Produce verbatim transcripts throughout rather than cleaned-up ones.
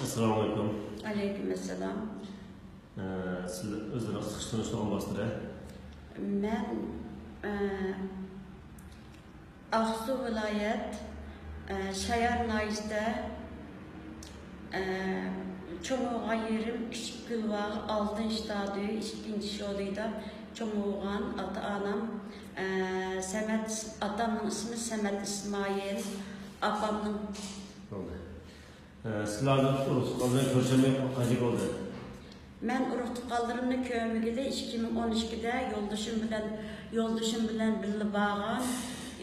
ئەسسالامۇ ئەلەيكۇم. ئەلەيكۇم ئەسسالام. ئە، سىلەر ئۆزلىرىڭىز قىسقىچە تونۇشتۇرغان بولسىلەر. مەن ئە، ئاقسۇ ۋىلايەت ئە، شايار ناھىيىسىدە ئە، چوڭ بولغان يېرىم كىچىك گۈلۋاغ، ئالتىنچى تادۈ، ئىككىنچى شولى دەپ چوڭ بولغان. ئاتا ئانام ئە، سەمەت، ئاتامنىڭ ئىسمى سەمەت ئىسمائىل، ئاپامنىڭ بولدى. ئە، سىلەرنىڭ ئۇرۇق تۇغقانلىرىنى كۆرۈشەلمەي قانچە بولدى؟ مەن ئۇرۇق تۇغقانلىرىمنى كۆرمىگىلى ئىككى مىڭ ئون ئىككىدە يولدىشىم بىلەن، يولدىشىم بىلەن بىللە بارغان.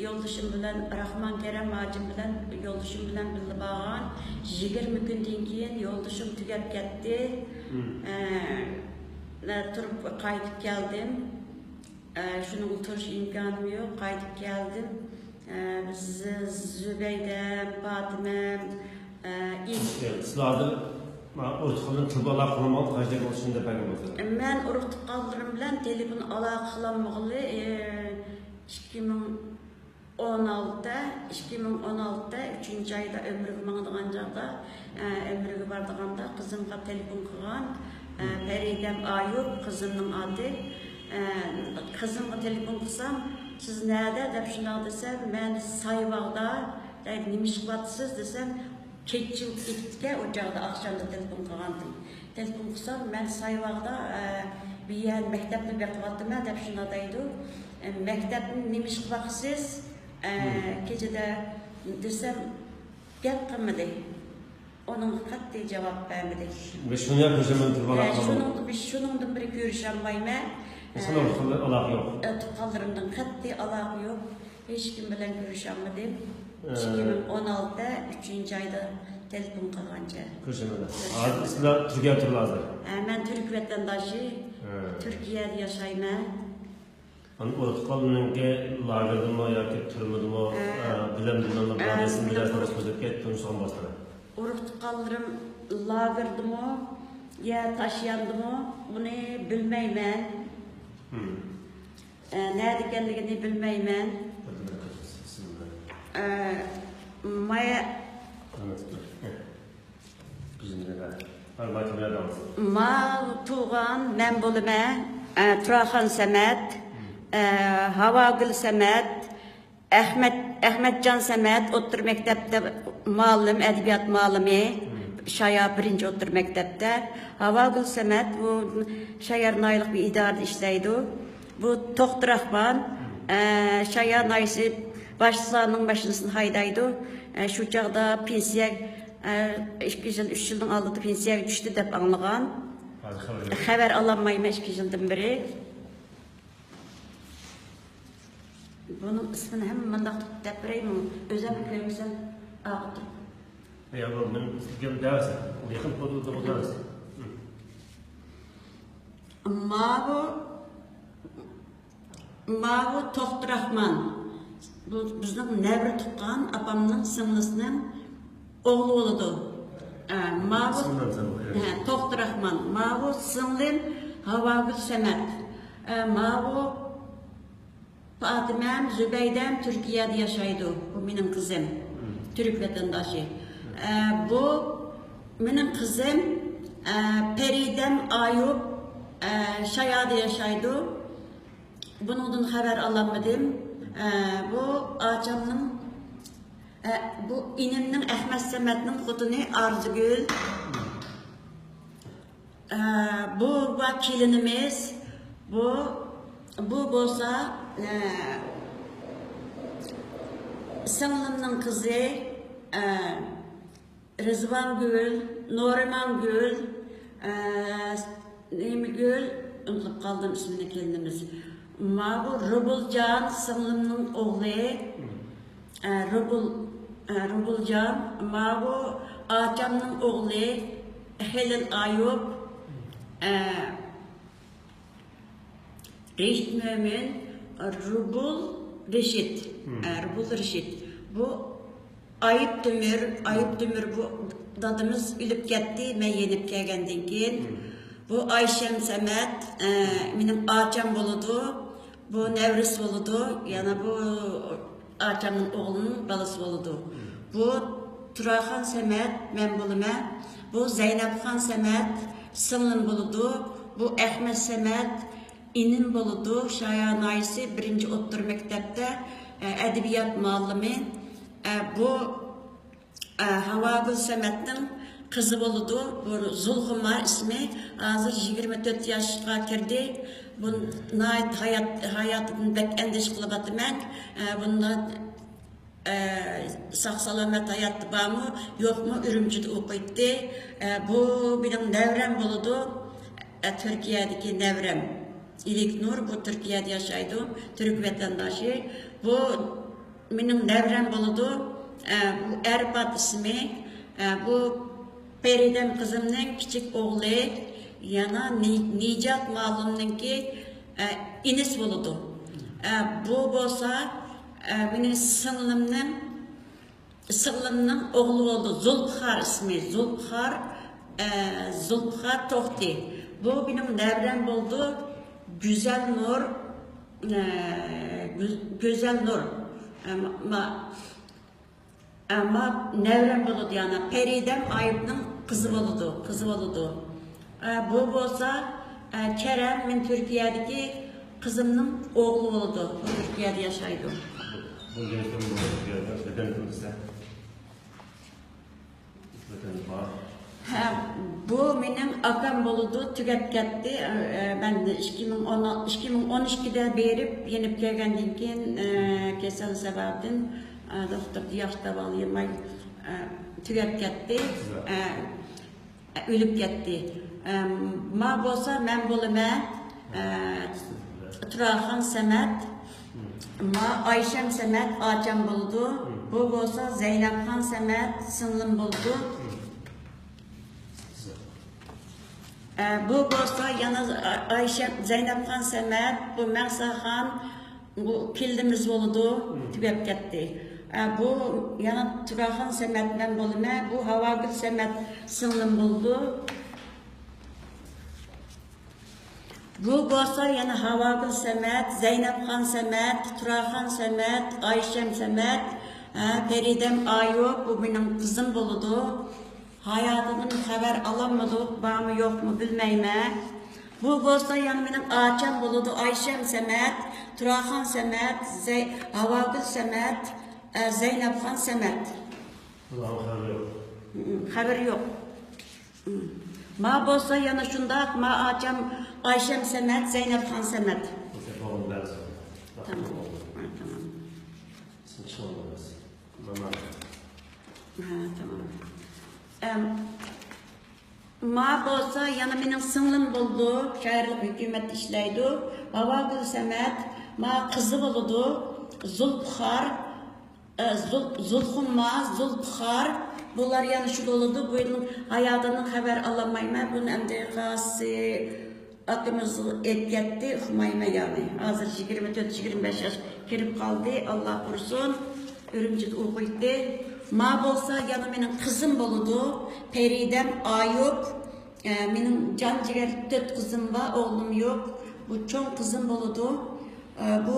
يولدىشىم بىلەن، راخمان كەرەم ھاجىم بىلەن، يولدىشىم بىلەن بىللە بارغان. يىگىرمە كۈندىن كېيىن يولدىشىم تۈگەپ كەتتى. مم. ئە، تۇرۇپ قايتىپ كەلدىم. ئە، شۇنىڭغا تۇرۇش ئىمكانىم يوق، قايتىپ كەلدىم. ئە، بىز زۇبەيدەم، پاتىمەم، ئە، ئىش. سىلەردىن ئۇرۇق تۇغقانلىرىنى تېلېفون ئالاقە قىلالمىغان قانچە بولسۇن دەپ بەرگەن بولسىلەر؟ مەن ئۇرۇق تۇغقانلىرىم بىلەن تېلېفون ئالاقە قىلالمىغىلى، ئە، ئىككى مىڭ ئون ئالتە، ئىككى مىڭ ئون ئالتە، ئۈچىنچى ئايدا ئۆمرىگە ماڭىدىغان چاغدا، ئە، ئۆمرىگە بارىدىغاندا قىزىمغا تېلېفون قىلغان. ئە، پەرىدەم ئايۇپ قىزىمنىڭ ئاتى. ئە، قىزىمغا تېلېفون قىلسام، سىز نەدە دەپ شۇنداق دېسەم، مەن سايباغدا دەيدۇ. نېمە ئىش قىلىۋاتىسىز دېسەم، كەچ چىقىپ كېتىپتىكەن، ئۇ چاغدا ئاخشامدا تېلېفون قىلغانتىم. تېلېفون قىلسام، مەن سايباغدا ئە، بىر يەر مەكتەپنى بېقىۋاتىمەن دەپ شۇنداق دەيدۇ. ئە، مەكتەپنى نېمە ئىش قىلىۋاتىسىز؟ ئە، كېچىدە دېسەم، گەپ قىلمىدى. ئۇنىڭغا قەتئىي جاۋاب بەرمىدى. بىز شۇنى كۆرسەم مەن تۇرۇپ ئە، ئالاقە قىلمىدىم. شۇنىڭدىن، بىز شۇنىڭدىن بىرى كۆرۈشەلمەيمەن. مەسىلەن، ئۇرۇق تۇغقانلار ئالاقە يوق. ئە، تۇغقانلىرىمدىن قەتئىي ئالاقە يوق. ھېچكىم بىلەن كۆرۈشەلمىدىم. ئە. ئىككى مىڭ ئون ئالتە ئۈچىنچى ئايدا تېلېفون قىلغانچە. كۆرۈشەلمىدى. ھازىر سىلەر تۈركىيەدە تۇرىسىلەر ھازىر؟ ئە، مەن تۈرك ۋەتەنداشى. ھە. تۈركىيەدە ياشايمەن. ئانا ئۇرۇق تۇغقانلىرىنىڭكى لاگېردىمۇ ياكى تۈرمىدىمۇ، ھە. ئە، بىلەمدىمۇ ھە، بارمىسىمۇ مېنىڭ بىلەر ئۇرۇق، سۆزلەپ كەتتىم سوڭ باستا. ئۇرۇق تۇغقانلىرىم لاگېردىمۇ يا تاشياندىمۇ، بۇنى بىلمەيمەن. ھىم. ئە، نەدىكەنلىكىنى بىلمەيمەن. ئە، مايا ما تۇغان مەن بولىمەن. ئە، تۇراخان سەمەت، ئە، ھاۋاگۈل سەمەت، ئەخمەت، ئەخمەتجان سەمەت ئوتتۇرا مەكتەپتە مۇئەللىم، ئەدەبىيات مۇئەللىمى، شايا بىرىنچى ئوتتۇرا مەكتەپتە. ھاۋاگۈل سەمەت بۇ شايار ناھىيەلىك بىر ئىدارىدە ئىشلەيدۇ. بۇ توختى راخمان، ئە، شايار ناھىيەسى باشلىقلارنىڭ ماشىنىسىنى ھەيدەيدۇ. ئە، شۇ چاغدا پېنسىيە، ئە، ئىككى يىل، ئۈچ يىلنىڭ ئالدىدا پېنسىيەگە چۈشتى دەپ ئاڭلىغان. خەۋەر ئالالمايمەن ئىككى يىلدىن بېرى. بۇنىڭ ئىسمىنى ھەممە مۇنداق دەپ بېرەيمۇ؟ ئۆزۈم كۆرمىسەم ئاغرىتىپ. يا، بۇ مەن گەپ دەۋەرسە، يېقىن پوتودا ئولتۇرىسىز. ماۋۇ، ماۋۇ توختى راخمان. بۇ بىزنىڭ نەۋرە تۇغقان ئاپامنىڭ سىڭلىسىنىڭ ئوغلى بولىدۇ. ئە، ماۋۇ، ھە، توختى راخمان. ماۋۇ سىڭلىم ھاۋاگۈل سەمەت. ئە، ماۋۇ پاتىمەم، زۇبەيدەم تۈركىيەدە ياشايدۇ. بۇ مېنىڭ قىزىم. تۈرك ۋەتەنداشى. ئە، بۇ مېنىڭ قىزىم، ئە، پەرىدەم ئايۇپ، ئە، شايادا ياشايدۇ. بۇنىڭدىن خەۋەر ئالالمىدىم. ئە، بۇ ئاچامنىڭ، ئە، بۇ ئىنىمنىڭ ئەخمەت سەمەتنىڭ خوتۇنى ئارزۇگۈل. ئە، بۇ، بۇ كېلىنىمىز، بۇ، بۇ بولسا، ئە، سىڭلىمنىڭ قىزى، ئە، رىزۋانگۈل، نورىمانگۈل، ئە، نېمىگۈل، ئۇنتۇپ قالدىم ئىسمىنى كېلىنىمىز. ماۋۇ روبۇلجان سىڭلىمنىڭ ئوغلى. ئە، روبۇل، ئە، روبۇلجان، ماۋۇ ئاچامنىڭ ئوغلى خېلىل ئايۇپ، ئە، رېشىت مۆمىن، روبۇل رېشىت، ئە، روبۇل رېشىت. بۇ ئايۇپ تۆمۈر، ئايۇپ تۆمۈر بۇ دادىمىز ئۆلۈپ كەتتى، مەن يېنىپ كەلگەندىن كېيىن. بۇ ئايشەم سەمەت، ئە، مېنىڭ ئاچام بولىدۇ. بۇ نەۋرىسى بولىدۇ، يەنە بۇ ئاچامنىڭ ئوغلىنىڭ بالىسى بولىدۇ. بۇ تۇراخان سەمەت، مەن بولىمەن. بۇ زەينەپخان سەمەت، سىڭلىم بولىدۇ. بۇ ئەخمەت سەمەت، ئىنىم بولىدۇ. شايار ناھىيەسى بىرىنچى ئوتتۇرا مەكتەپتە، ئە، ئەدەبىيات مۇئەللىمى. ئە، بۇ، ئە، ھاۋاگۈل سەمەتنىڭ قىزى بولىدۇ. بۇ زۇلخۇمار ئىسمى. ھازىر يىگىرمە تۆت ياشقا كىردى. بۇ ناھايىتى ھايات، ھاياتىدىن بەك ئەندىشە قىلىۋاتىمەن. ئە، بۇنداق ئە، ساق-سالامەت ھاياتتا بارمۇ، يوقمۇ، ئۈرۈمچىدە ئوقۇيتتى. ئە، بۇ مېنىڭ نەۋرەم بولىدۇ. ئە، تۈركىيەدىكى نەۋرەم. ئىلىكنۇر، بۇ تۈركىيەدە ياشايدۇ، تۈرك ۋەتەنداشى. بۇ مېنىڭ نەۋرەم بولىدۇ. ئە، بۇ ئەرپات ئىسمى. ئە، بۇ پەرىدەم قىزىمنىڭ كىچىك ئوغلى، يەنە نى-، نىجات مۇئەللىمنىڭكى، ئە، ئىنىسى بولىدۇ. ئە، بۇ بولسا، ئە، مېنىڭ سىڭلىمنىڭ، سىڭلىمنىڭ ئوغلى بولىدۇ. زۇلپىقار ئىسمى، زۇلپىقار، ئە، زۇلپىقار توختى. بۇ مېنىڭ نەۋرەم بولىدۇ. گۈزەل نۇر، ئە، گۈ-، گۈزەل نۇر. ئە، ما-، ما-، ئەمما نەۋرەم بولىدۇ، يەنى پەرىدەم ئايۇبنىڭ قىزى بولىدۇ، قىزى بولىدۇ. ئە، بۇ بولسا، ئە، كەرەم، مېنىڭ تۈركىيەدىكى قىزىمنىڭ ئوغلى بولىدۇ. بۇ تۈركىيەدە ياشايدۇ. بۇ ياشتىن بۇ يەردە ۋەتەن قىلسا. ۋەتەن بار. ھە، بۇ مېنىڭ ئاكام بولىدۇ، تۈگەپ كەتتى. ئە، ئە، مەن ئىككى مىڭ ئون، ئىككى مىڭ ئون ئىككىدە بېرىپ، يېنىپ كەلگەندىن كېيىن، ئە، كېسەل سەۋەبىدىن، ئە، دوختۇردا ياخشى داۋالىيالماي، ئە، تۈگەپ كەتتى. ئە، ئۆلۈپ كەتتى. ئە، ما بولسا مەن بولىمەن. ئە، تۇراخان سەمەت، ما ئايشەم سەمەت ئاچام بولىدۇ. بۇ بولسا زەينەپخان سەمەت سىڭلىم بولىدۇ. ئە، بۇ بولسا يەنە ئايشەم، زەينەپخان سەمەت، بۇ مەڭسەخان، بۇ كېلىنىمىز بولىدۇ، تۈگەپ كەتتى. ئە، بۇ يەنە تۇراخان سەمەت مەن بولىمەن، بۇ ھاۋاگۈل سەمەت سىڭلىم بولىدۇ. بۇ بولسا يەنە ھاۋاگۈل سەمەت، زەينەپخان سەمەت، تۇراخان سەمەت، ئايشەم سەمەت، ھە، پەرىدەم ئايۇپ، بۇ مېنىڭ قىزىم بولىدۇ. ھاياتىدىن خەۋەر ئالالمىدۇق، بارمۇ يوقمۇ بىلمەيمەن. بۇ بولسا يەنە مېنىڭ ئاچام بولىدۇ، ئايشەم سەمەت، تۇراخان سەمەت، زەي-، ھاۋاگۈل سەمەت، ئە، زەينەپخان سەمەت. بۇلارنىڭ خەۋىرى يوق. خەۋىرى يوق. ما بولسا يەنە شۇنداق، ما ئاچام ئايشەم سەمەت، زەينەپخان سەمەت. تامام. ھە، تامام. ھە، تامام. ئەم، ما بولسا يەنە مېنىڭ سىڭلىم بولىدۇ، شاھىرلىق ھۆكۈمەتتە ئىشلەيدۇ. ھاۋاگۈل سەمەت، ما قىزى بولىدۇ، زۇلپىقار، ئە، زۇل-، زۇلخۇما، زۇلپىقار، بۇلار يەنە شۇ بولىدۇ. بۇ يىلنىڭ ھاياتىدىن خەۋەر ئالالمايمەن. بۇنى ئەمدى قاسى ئاكىمىز ئېيتىپ كەتتى، ئۇقمايمەن يەنى. ھازىر يىگىرمە تۆت، يىگىرمە بەش ياش كىرىپ قالدى، ئاللا قورۇسۇن. ئۈرۈمچىدە ئوقۇيتتى. ما بولسا يەنە مېنىڭ قىزىم بولىدۇ، پەرىدەم ئايۇپ. ئە، مېنىڭ جان جىگەر تۆت قىزىم بار، ئوغلۇم يوق. بۇ چوڭ قىزىم بولىدۇ. ئە، بۇ،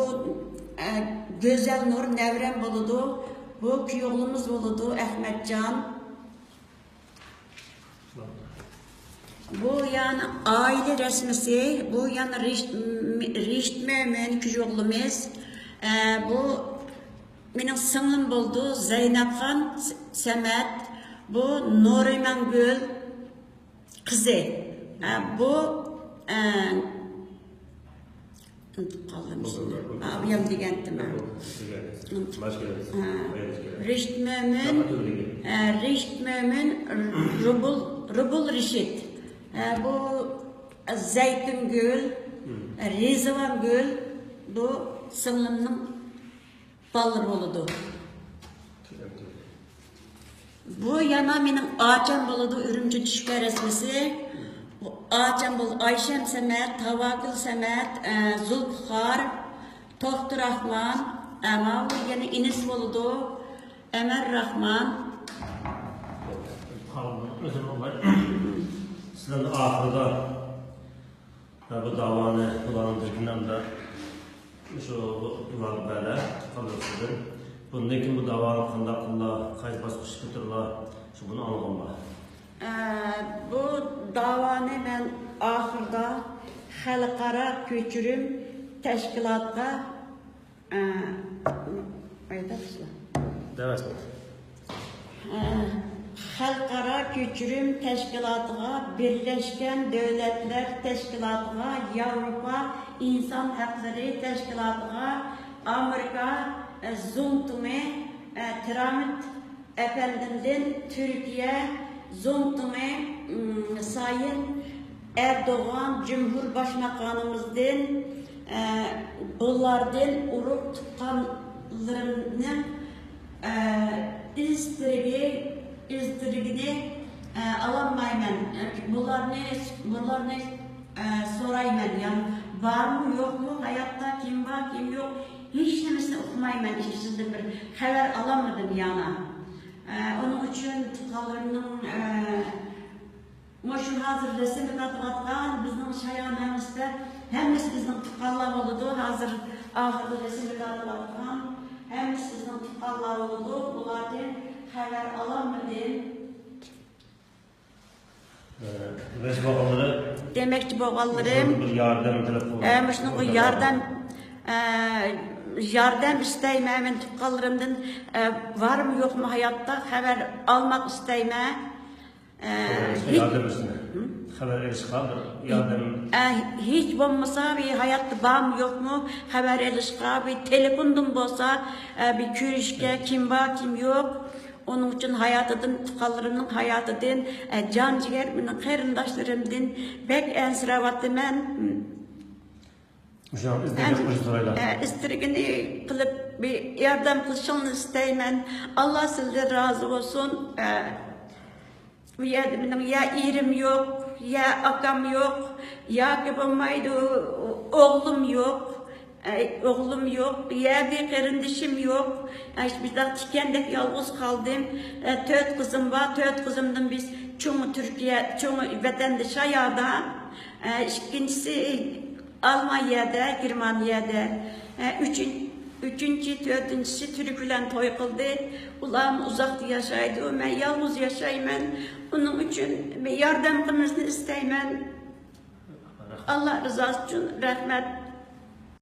ئە، گۈزەل نۇر نەۋرەم بولىدۇ. بۇ كۈيئوغلىمىز بولىدۇ، ئەخمەتجان. بۇ يەنە ئائىلە رەسمىسى، بۇ يەنە رىشىت، رىشىت مۆمىن كۈيئوغلىمىز. ئە، بۇ مېنىڭ سىڭلىم بولىدۇ، زەينەپخان سەمەت. بۇ نۇرىمانگۈل قىزى. ئە، بۇ، ئە، ئۇنتۇپ قالدىم شۇنى. ئا، ئۇيام دېگەنتىم. ئۇنتۇپ. ھە. رىشىت مۆمىن، ئە، رىشىت مۆمىن، رۇبۇل، رۇبۇل رىشىت. ئە، بۇ زەيتۇنگۈل، رىزۋانگۈل، بۇ سىڭلىمنىڭ بالىلىرى بولىدۇ. بۇ يەنە مېنىڭ ئاچام بولىدۇ، ئۈرۈمچى چۈشكە رەسمىسى. بۇ ئاچام بولىدۇ، ئايشەم سەمەت، ھاۋاگۈل سەمەت، ئە، زۇلپىقار، توختى راخمان، ئە، ماۋۇ يەنە ئىنىسى بولىدۇ، ئەمەر راخمان. سىلەرنى ئاخىرىدا ۋە بۇ داۋانى بۇلارنىڭ دۈشمىنىمدە شۇ بۇلارغا بەلە قىلىۋاتىدۇ. بۇندىن كېيىن بۇ داۋانى قانداق قىلىلا، قايسى باسقۇچقا كۆتۈرۈلا، شۇ بۇنى ئاڭلىغانما؟ ئە، بۇ داۋانى مەن ئاخىرىدا خەلقئارا كۆچۈرۈم تەشكىلاتقا، ئە، ئايدا باشلا. دەۋەرسىڭىز. ئە، خەلقئارا كۆچۈرۈم تەشكىلاتىغا، بىرلەشكەن دۆلەتلەر تەشكىلاتىغا، ياۋروپا ئىنسان ھەقلىرى تەشكىلاتىغا، ئامېرىكا، ئە، زۇڭتۇڭى، ئە، ترامپ ئەپەندىمدىن، تۈركىيە زۇڭتۇڭى، ئىم، سايىن ئەردوغان جۇمھۇر باشماكانىمىزدىن، ئە، بۇلاردىن ئۇرۇق تۇغقانلىرىمنىڭ، ئە، ئىز تىرىگى، ئىز تىرىگىنى، ئە، ئالالمايمەن. بۇلارنى، بۇلارنى، ئە، سورايمەن. يەنى بارمۇ، يوقمۇ، ھاياتتا كىم بار، كىم يوق، ھېچ نېمىسىنى ئۇقمايمەن. ئىككى يىلدىن بېرى خەۋەر ئالالمىدىم يەنە. ئە، ئۇنىڭ ئۈچۈن تۇغقانلىرىمنىڭ، ئە، مۇشۇ ھازىر رەسىمگە تارتىۋاتقان بىزنىڭ شايان ھەممىسىدە، ھەممىسى بىزنىڭ تۇغقانلار بولىدۇ. ھازىر ئاخىردا رەسىمگە تارتىۋاتقان ھەممىسى بىزنىڭ تۇغقانلار بولىدۇ. بۇلاردىن خەۋەر ئالالمىدىم. ئە، دېمەكچى بولغانلىرىم، دېمەكچى بولغانلىرىم، بىر ياردەم تەلەپ قىلغان، ئە، مۇشۇنىڭغا ياردەم، ئە، ياردەم ئىستەيمەن. مەن تۇغقانلىرىمدىن، ئە، بارمۇ يوقمۇ ھاياتتا خەۋەر ئالماق ئىستەيمەن. ئە، خەۋەر ئېلىشقا ھېچ ياردەم ئىستىنى. خەۋەر ئېلىشقا بىر ياردەم. ئە، ھېچ بولمىسا بىر ھاياتتا بارمۇ يوقمۇ خەۋەر ئېلىشقا، بىر تېلېفوندىن بولسا، ئە، بىر كۆرۈشكە، كىم بار، كىم يوق. ئۇنىڭ ئۈچۈن ھاياتىدىن، تۇغقانلىرىمنىڭ ھاياتىدىن، ئە، جان جىگەر، مېنىڭ قېرىنداشلىرىمدىن بەك ئەنسىرەۋاتىمەن. مۇشۇ ئىز تىرىگىنى قىلىپ بىر ياردەم قىلىشىڭلارنى ئىستەيمەن. ئاللا سىزدىن رازى بولسۇن. ئە، بۇ يەردە مېنىڭ يا ئېرىم يوق، يا ئاكام يوق، ياكى بولمايدۇ ئوغلۇم يوق. ئە، ئوغلۇم يوق، يا بىر قېرىندىشىم يوق. ئە، مۇشۇنداق تىكەندەك يالغۇز قالدىم. ئە، تۆت قىزىم بار، تۆت قىزىمدىن بىر چوڭى تۈركىيە، چوڭى ۋەتەندە شايادا. ئە، ئىككىنچىسى ئالمانىيەدە، گېرمانىيەدە. ئە، ئۈچىن-، ئۈچىنچى، تۆتىنچىسى تۈرك بىلەن توي قىلدى. ئۇلارمۇ ئۇزاقتا ياشايدۇ، مەن يالغۇز ياشايمەن. ئۇنىڭ ئۈچۈن ياردەم قىلىشنى ئىستەيمەن. ئاللا رىزاسى ئۈچۈن رەھمەت.